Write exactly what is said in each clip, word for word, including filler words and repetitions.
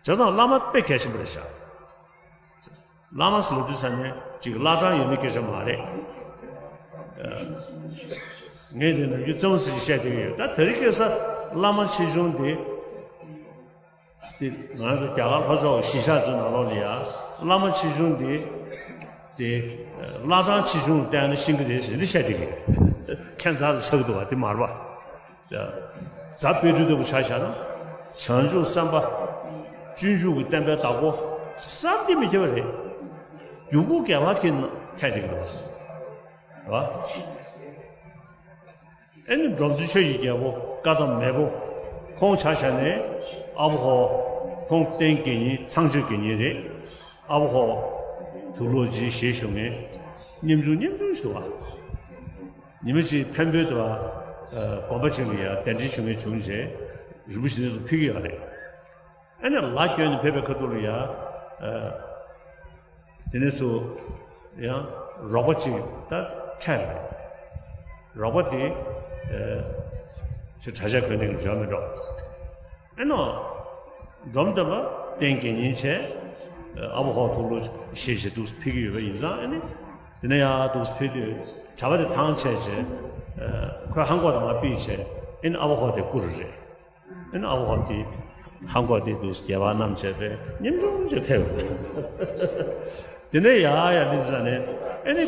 བྱས་ཙང་བླ་མ་དཔེ་གལ་ཆེན་པོ་རེད་ཤག་བླ་མ་ཟེར་དུས་ཙ་ནས་ཅིག་བླ་བྲང་ཡོད་མེད་སྐད་ཆ་མ་རེད། ངས་འདི་ནམ་རྒྱུན་རྩེད་མོ་རྩེ་གཅིག་བཤད་བསྡད་ཀྱི་ཡོད། ད་དེ་རིང་ཁ་སང་བླ་མ་ཆེ་ཆུང་དེ། དེ་ང་ཚོ་རྒྱ་གར་ལྷོ་ཕྱོགས་ཀྱི་གཞིས་ཆགས་ཚོའི་ནང་ལོགས་ལ་ཡ་བླ་མ་ཆེ་ཆུང་དེ། དེ་བླ་བྲང་ཆེ་ཆུང་ལ་བལྟས་ན་ཤེས་ཀྱི་རེད་ཟེར་འདི་བཤད་བསྡད་ཀྱི་ཡོད། ཁྱད་མཚར་དུ་ཆགས་ཀྱི་འདུག་བ། དེ་མ་རེད་པ། རྫ་དཔལ་སྤྲུལ་ལྟ་བུ་ཆ་བཞག་ན། བྱང་ཆུབ་སེམས་དཔའ་སྤྱོད་འཇུག་གི་བསྟན་པའི་བདག་པོ་བསམ་གྱིས་མི་ཁྱབ་པ་རེད། རྒྱུ་སྐུ་རྒྱལ་བ་ཁྱེད་ནང་ཐད་བསྡད་ཀྱི་འདུག་བ། རེད་པ། ཨེ་ནི་འབྲོམ་སྟོན་ཆོས་ཀྱི་རྒྱལ་པོ་བཀའ་གདམས་མེས་པོ། ཁོང་ཆ་བཞག་ནས་ཨ་བོ་ཧོ། ཁོང་རྟེན་དགེ་བསྙེན་ཚངས་སྤྱོད་དགེ་བསྙེན་རེད། ཨ་བོ་ཧོ། དུག་ལོག་འཇིགས་ཞེས་ཞུ་མཁན། ཉམ་ཆུང་ཉམ་ཆུང་ཞིག་འདུག་བ། ཉི་མ་གཅིག་འཕན་པོའི་དུ་བ། དགོན་པ་གཅིག་ལ་ཡ་གདན་འདྲེན་ཞུ་མཁན་བྱུང་རྗེས། རིན་པོ་ཆེ་འདི་ཚོ་ཕུལ་གྱི་ཡོད་རེད། ཨ་ནི་ལ་བསྐྱོན་ནས་ཕེབས་པའི་ཁ་ཐུག་ལ་ཡ། དེ་ནས་ཚུར་ཡང་རོགས་པ་གཅིག་ད་འཕྲད་ལ། རོགས་པ་དེ་ཨ་ཅིག་གྲྭ་ཆས་གོན་ནས་འཇོག་མི་འགྲོ། ཨེ་ནོ། འབྲོམ་སྟོན་པ་རྟེན་དགེ་བསྙེན་བྱས། ཨ་བོ་ཧོ་དུག་ལོག་ཞེས་བྱས་འདུག་ཕུལ་གྱི་ཡོད་པ་ཡིན་ཙང་། ཨ་ནི་དེ་ནས་ཡང་འདུག་ཕུལ་དུས་གྲྭ་པ་དེ་ཐང་ཆད་བྱས། ཁོས་ཧང་གོ་དང་མ་ཕུལ་བྱས། ཨ་ནི་ཨ་བོ་ཧོ་དེ་བཀུར་རེད། ཨ་ནི་ཨ་བོ་ཧོ་དེ་ཧང་གོ་དེ་འདུག་རྒྱལ་བ་རྣམས་བྱས་པས་ཉམ་ཆུང་བྱས་ཕེབས། དེ་ནས་ཡ་ཡ་ལི་ཙ་ནས། ཨ་ནི་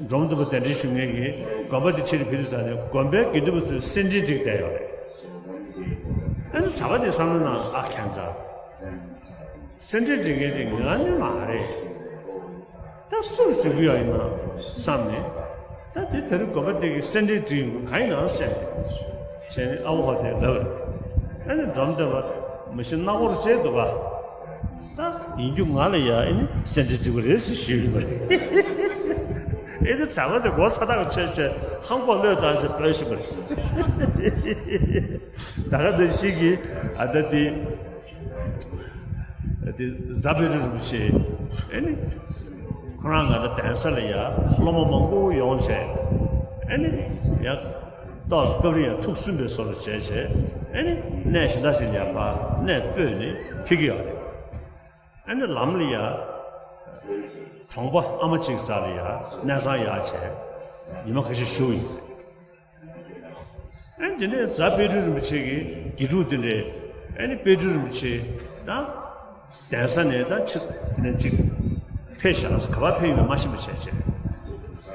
འབྲོམ་སྟོན་པ་གདན་འདྲེན་ཞུ་མཁན་གྱིས་དགོན་པ་དེ་ཕྱིར་ཕུལ་དུས་ཙ་ནས་དགོན་པའི་དགེ་འདུན་པ་ཚོས་སེར་ཕྲེང་བསྒྲིགས་བསྡད་ཡོད་རེད། ཨ་ནི་གྲྭ་པ་དེ་བསམ་བློ་ནང་ཨ་ཁྱད་མཚར། སེར་ཕྲེང་སྒྲིག་མཁན་དེ་ང་ནི་མ་རེད། ད་སུར་འཇུག་གི་ཡོད་ཡིན་ན་བསམ་ནས། ད་དེ་དེ་རིང་དགོན་པ་དེ་གི་སེར་ཕྲེང་སྒྲིག་ཡོང་གི་གང་ཡིན་ནམ་བཤད་ནས། བྱས་ནས་ཨ་བོ་ཧོ་དེ་ལབ་རེད། ཨ་ནི་འབྲོམ་སྟོན་པ་མ་གཞི་སྣ་སྒོར་བྱས་འདུག་ག་ད་ཡིན་རྒྱུ་ང་ལ་ཡ་ཨ་ནི་སེར་ཕྲེང་སྒྲིག་པ་རེད་ཟེར་ཞུས་ཡོད་པ་རེད། ཨ་ནི་གྲྭ་པ་དེ་མགོ་ཚ་ཐག་ཆོད་བྱས་ཧང་གོ་བློས་བཏང་བྱས་སྤོས་ཤིག་པ་རེད། ད་ག་དེ་ཞིག་གིས་ཨ་ད་དེ། དེ་རྫ་དཔལ་སྤྲུལ་རིན་པོ་ཆེ། ཨེ་ནི། ཁོ་རང་ང་ད་གདན་ས་ལ་ཡ་སློབ་མ་མང་པོ་ཡོང་བྱས། ཨེ་ནི། ཡ། ཏོག་ཙམ་སྐབས་རེ་ཡ་ཐུགས་སུན་པའི་བཟོ་འདྲ་བྱས་བྱས། ཨེ་ནི། གནས་གཞན་དག་ཞིག་ནས་ཡ་ཕར་གནས་སྤོས་ནས་ཕེབས་ཀྱི་ཡོད་རེད། ཨེ་ནི་ལམ་ལ་ཡ། གྲོང་པ་ཨ་མ་གཅིག་རྩ་ལ་ཡ་གནས་ཚང་གཡར་བྱས། ཉི་མ་ཁ་ཤས་བཞུགས་ཡིན། ཨེ་དེ་ནས་རྫ་དཔལ་སྤྲུལ་རིན་པོ་ཆེ་གི་དགེ་ཕྲུག་དེ་འདྲས། ཨེ་ནི་དཔལ་སྤྲུལ་རིན་པོ་ཆེ་དང་། གདན་ས་ནས་ད་ཕྱི་དེ་ནས་ཅིག་ཕེབས་ཤག་ཟེར། ག་པར་ཕེབས་ཡོད་མ་ཤེས་པ་བྱས་བྱས།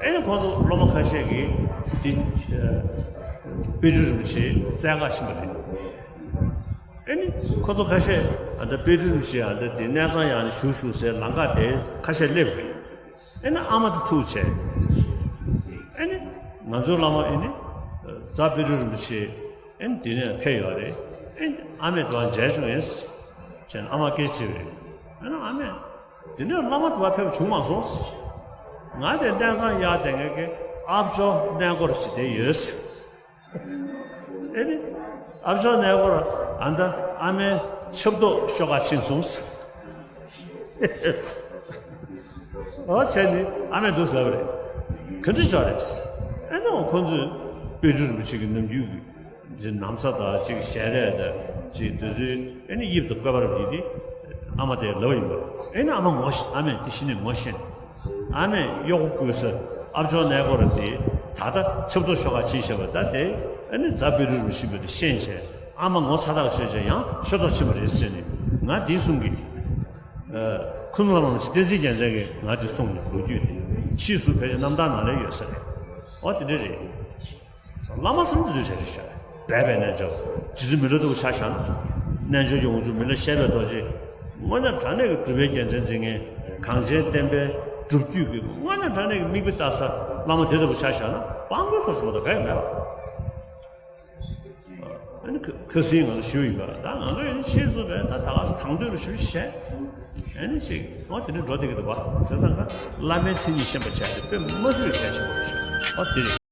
ཨེ་ནི་ཁོང་ཚོ་སློབ་མ་ཁ་ཤས་ཀྱིས་འདི་དཔལ་སྤྲུལ་རིན་པོ་ཆེ་བཙལ་ག་ཕྱིན་པ་རེད། ཨེ་ནི་ཁོ་ཚོ་ཁ་ཤས་ཨ་ད་དཔལ་སྤྲུལ་རིན་པོ་ཆེ་ཨ་ད་དེ་གནས་ཚང་གཡར་ནས་བཞུགས་བཞུགས་ཟེར་ལམ་ཁ་དེ་ཁ་ཤས་སླེབས་རེད། ཨེ་ནི་ཨ་མ་དེ་ཐུག་བྱས། ཨེ་ནི་ང་ཚོའི་བླ་མ་ཨེ་ནི་རྫ་དཔལ་སྤྲུལ་རིན་པོ་ཆེ་ཨེ་ནི་འདི་ནས་ཕེབས་ཡོད་རེད། ཨེ་ནི་ཨ་མས་དེ་བ་མཇལ་བྱུང་ཡིན་ཟེར་ནས་ཨ་མ་སྐད་ཆ་དྲིས་པ་རེད། ཨེ་ནི་ཨ་མས་འདི་ནས་བླ་མ་དེ་བ་ཕེབས་བྱུང་མ་སོང་ཟེར། ང་དེ་གནས་ཚང་གཡར་བསྡད་མཁན་གྱི་ཨ་ཇོ་གནས་སྐོར་ཞིག་དེ་ཡོད་ཟེར། ཨེ་ནི། ཨ་ཇོ་གནས་སྐོར་ཨ་ད་ཨ་མའི་ཆབ་ཏོག་ཤོག་ཁ་ཕྱིན་སོང་ཟེར། ཨོ་བྱས་ནི་ཨ་མས་འདུག་ཟེར་ལབ་པ་རེད། ག་འདྲ་ཅོག་རེད། ཨེ་ནི་ཁོང་ཚོས་དཔལ་སྤྲུལ་རིན་པོ་ཆེ་གི་ནམ་རྒྱུན་གྱི་ནམ་བཟའ་དང་ཅིག་ཞལ་རས་དང་ཅིག་དེ་ཚོའི་ཨེ་ནི་དབྱིབས་དང་བཀོད་པ་རབ་ཅིག་དེ་ཨ་མ་དེས་ལབ་པ་ཡིན་པ། ཨེ་ནི་ཨ་མ་ངོ་ཤེས། ཨ་མས་དེ་གཞི་ནས་ངོ་ཤེས་ནས། ཨ་མས་གཡོག་པོ་བསྐོས་ས་ཨ་ཇོ་གནས་སྐོར་དེ་ད་ལྟ་ཆབ་ཏོག་ཤོག་ཁ་ཕྱིན་བཞག་པ་ད་དེ་ཨ་ནི་རྫ་དཔལ་སྤྲུལ་རིན་པོ་ཆེ་ཡིན་པ་དེ་ཤེས་བྱས། ཨ་མ་ངོ་ཚ་ཐག་ཆོད་བྱས་ཡང་ཆོས་ཐོག་ཕྱིན་པ་རེད་ཟེར་ནས་ང་དེ་གསུང་གི། ཨ། ཁུ་ནུ་བླ་མ་རིན་པོ་ཆེ་བསྟན་འཛིན་རྒྱལ་མཚན་གྱིས་ང་དེ་གསུངས་ནས་ལོ་རྒྱུས་དེ་ཕྱིས་སུ་ཕལ་ཆེར་རྣམ་ཐར་ནང་ལ་ཡོད་ས་རེད། ཨོ་དེ་འདྲ་རེད། བླ་མ་གསུམ་དུ་བྱ་རེ་བྱ། སྦས་པའི་རྣལ་འབྱོར། རྗེ་བཙུན་མི་ལ་སྟོབས་ཆ་བཞག་ན། རྣལ་འབྱོར་གྱི་དབང་ཕྱུག་མི་ལ་བཤད་པའི་རྡོ་རྗེ། དངོས་གནས་དྲང་གནས་ཀྱི་སྒྲུབ་པའི་རྒྱལ་མཚན་འཛིན་མཁན། གངས་ཅན་བསྟན་པའི་སྒྲུབ་བརྒྱུད་ཀྱི་དངོས་གནས་དྲང་གནས་ཀྱི་མིག་དཔེ་ལྟ་ས་བླ་མ་དེ་ལྟ་བུ་ཆ་བཞག་ན་དཔང་པོའི་སོགས་ཞུ་བ་དང་ག་ཡང་མེད་པ། ཨ་ནི་ཁ་ཁ་སང་ང་ཚོ་ཞུས་ཡིན་པ། ད་ང་ཚོ་ཡིན་ན་ཤེས་སོང་བས་ད་ད་ག་ས་དང་དོད་ལ་ཞུ་བཤད། ཨ་ནི་ཅིག་ཨོ་དེ་འདྲ་འགྲོ་བསྡད་ཀྱི་འདུག་བ། བྱས་ཙང་ཀ་བླ་མའི་མཚན་ཉིད་ཤེས་པ་བྱས་ཏེ་དཔེ་མ་སྲིད་པའི་གལ་ཆེན་པོ་རེད་ཤག་ཨོ་དེ་རེད།